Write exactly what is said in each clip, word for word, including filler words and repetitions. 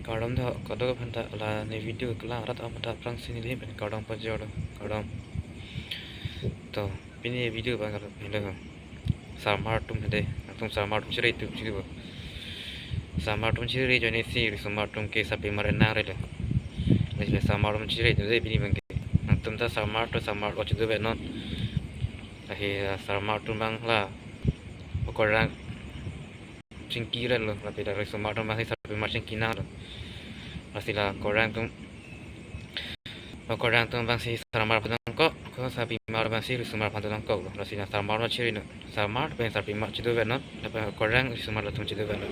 Kardom do, kadokave aphanta, la ne video kelang rat aphanta aphrangsi neli pen kardom pajir do, kardom. To, pini video abang kalo, hello. Sarmar atum hede, nangtum sarmar atum chiri atum chiri bo. Sarmar atum chiri ajoine si risomar atum ke sarpimar enang relo. Lasi sarmar atum chiri atum de pini abang ke. Nangtum ta sarmar atum sarmar lo chido benon. Ahi, ah, sarmar atum abang la okorang chingki relo, lapen la risomar atum abang si sarpimar chingki nanglo. Lasi la okorang atum, okorang atum abang si sarmar aphan nangkok, ko sarpimar abang si risomar aphan nangkok lo. Lasi la sarmar lo chiri non. Sarmar pen sarpimar chido benon, lapen okorang risomar atum chido benon.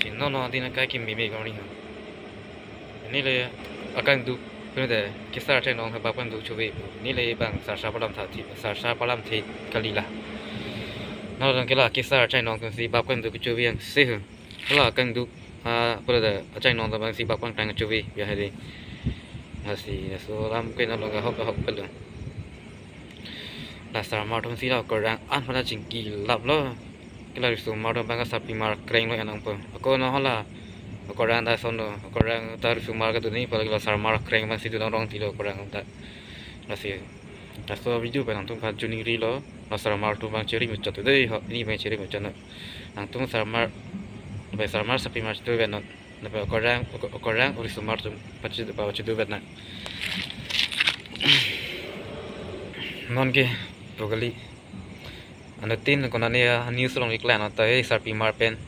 Si non non din akai kimi me kong ri ho. Neli le akangduk, pune de kesar achainong ke bap kangduk chove. Neli le abang sarsa palam tha thi, sarsa palam the kali la. Non along ke la kesar achainong ke si bap kangduk chove yang se ho. La akangduk, ah, pura da achainong ta abang si bap kangtang chove ya hede. Lasi, laso alam ke non along ahok ahok pelo. La sarmar atum si la okorang an aphan chingki laplo. Ke la risomar atum abang ke sarpimar kreng lo anang po. Ako non hala okorang ta ason lo, okorang ta risomar kedun ni, apalagi la sarmar kreng abang si dun rong tilo okorang ta. Lasi, laso video pen nangtum aphan choningri lo, la sarmar atum abang chiri muchot de ho, pini abang chiri muchot non. Nangtum sarmar, lapen sarmar sarpimar chido benon. Lapen okorang, oko-, okorang risomar atum pachi-, pachido benon. Non ke pu kali. Anuttin konane news along iklan ata, eh, sarpimar pen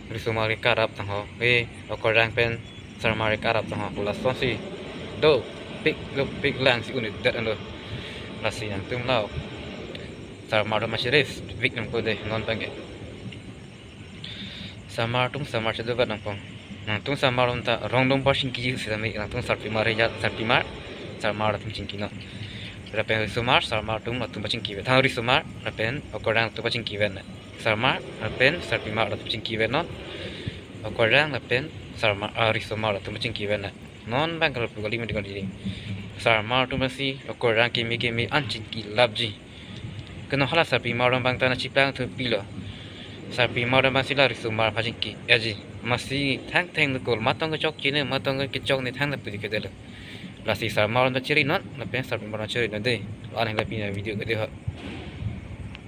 risomar ke karap tang ho, eh, okorang pen sarmar ke karap tang ho, pu lasonsi dopik dopik lang si un-edet lo. Lasi nangtum la sarmar atum chiri vek nangpo de non abang ke. Sarmar atum sarmar chido benon nangpo. Nangtum sarmar atum ta rong dong par chingki sitame nangtum sarpimar ya, sarpimar, sarmar atum chingki non. Lapen risomar, sarmar atum, atum pachingki vet. Tha risomar lapen okorang atum pachingki vet na. Sarmar lapen sarpimar atum chingki vet non. Okorang lapen sarmar, ah, risomar atum chingki vet na. Non abang kalo pu kali mati kali. Sarmar atum abang si okorang kimi kimi an chingki lapji. Ke non hala sarpimar atum abang ta nangchiplang thupi lo. Sarpimar atum abang si la risomar aphan chingki-eji. Masi thang thang dokok, matong kechok chini, matong kechok ni thang ta pudi kede lo. Lasi sarmar atum ta chiri non, lapen sarpimar atum chiri non de. An hingga pini video kede ho.